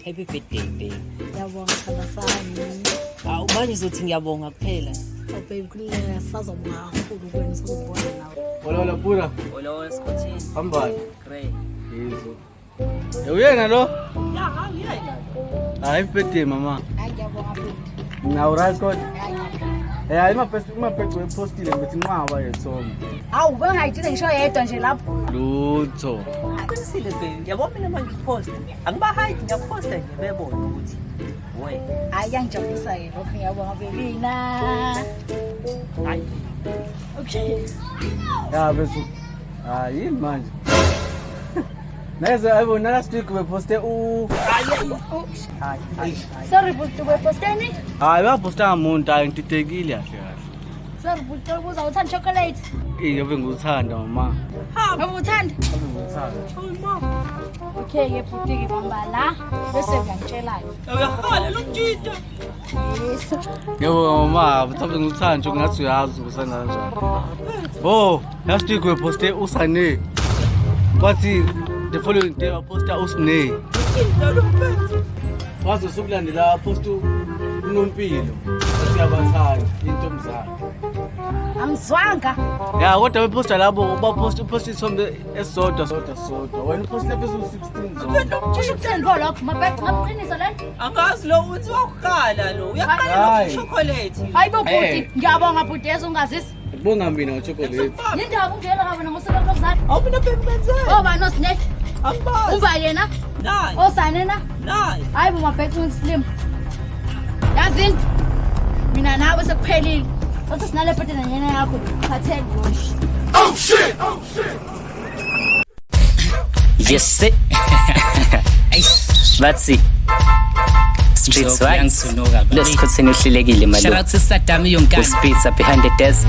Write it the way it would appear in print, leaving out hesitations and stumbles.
Happy birthday, babe. Ngiyabonga sithanda sami. Awu, manje uzothi ngiyabonga kuphela. Oh babe, kulele sazobonga kakhulu kuwena, sazobona nawe. Hola, hola, pura. Hola, hola, Scotty. Hambani. Great. Yizo. Eh, uyena lo? Ya, hawu yena. Hayi, birthday, mama. Hayi, ngiyabonga bhuti. Nawu right kodwa. Hayi, ngiyabonga. Eh, hayi mabhesi mabhesi wepostile ngithi nqaba yethombe. Hawu, bengayitshela ngisho yedwa nje lapho. Lutho. Qinisile, babe. Yabo mina manje ngiphosta. Angiba-hide, ngiyaphosta nje bebone ukuthi we. Hayi, kuyangijabulisa-ke lokho, ngiyabonga bebina. Hayi. Okay. Ya bese. Hayi, yini manje? Neze ayibo last week beposte u Hayi. Hayi. Hayi. Sorry bhuti, ubeposteni? Hayi, baposta umuntu, hayi, ngididekile kahle kahle. Sorry bhuti, ubuza uthanda chocolate? Eh, ave ngikuthanda, mama. Ave uthanda? Ave ngikuthanda. Okay-ke bhuti, ngibamba la bese ngiyangitshela-ke. Uyahala lo mjita. Yes. Yebo mama, uthanda ngikuthanda ngathi uyazi ukusanda kanjani. Oh, last week we poste uSane. Kwathi the following day waposta uSne. Waze usukulandela waposta uNompilo. Wathi uyabathanda intombi zakhe. Angizwanga. Ya, kodwa beposta labo baposta uposta isithombe esisodwa sodwa sodwa. Wena uposta phezulu 16 zonke. Kusho ukuthini pho lokho? Mabhek, ngabuqinisa lento? Angazi lo uthi wakuqala lo. Uyaqala lo Hayi. chocolate. Hayi bo bhuti, Eh. ngiyabonga bhuti, yezo ungazisi. Bonga mina ngochocolate. Yindaba ungitshela ka wena ngosuku lokuzalwa? Awu, mina babe benzeni? Obani oSne? Angibazi. Uba yena? Nayi. Osane na? Nayi. Hayi bo mabhek, slim. Yazini? Mina nawe sekuphelile. Sathi sinale bhuti nanyena yakho. Phatheke nje. Yes, sir. Bathi streets right. Ngisunuka, Lesikhotheni uhlelekile Shout malume. out to Saddam yonkana. Uspitza behind the desk.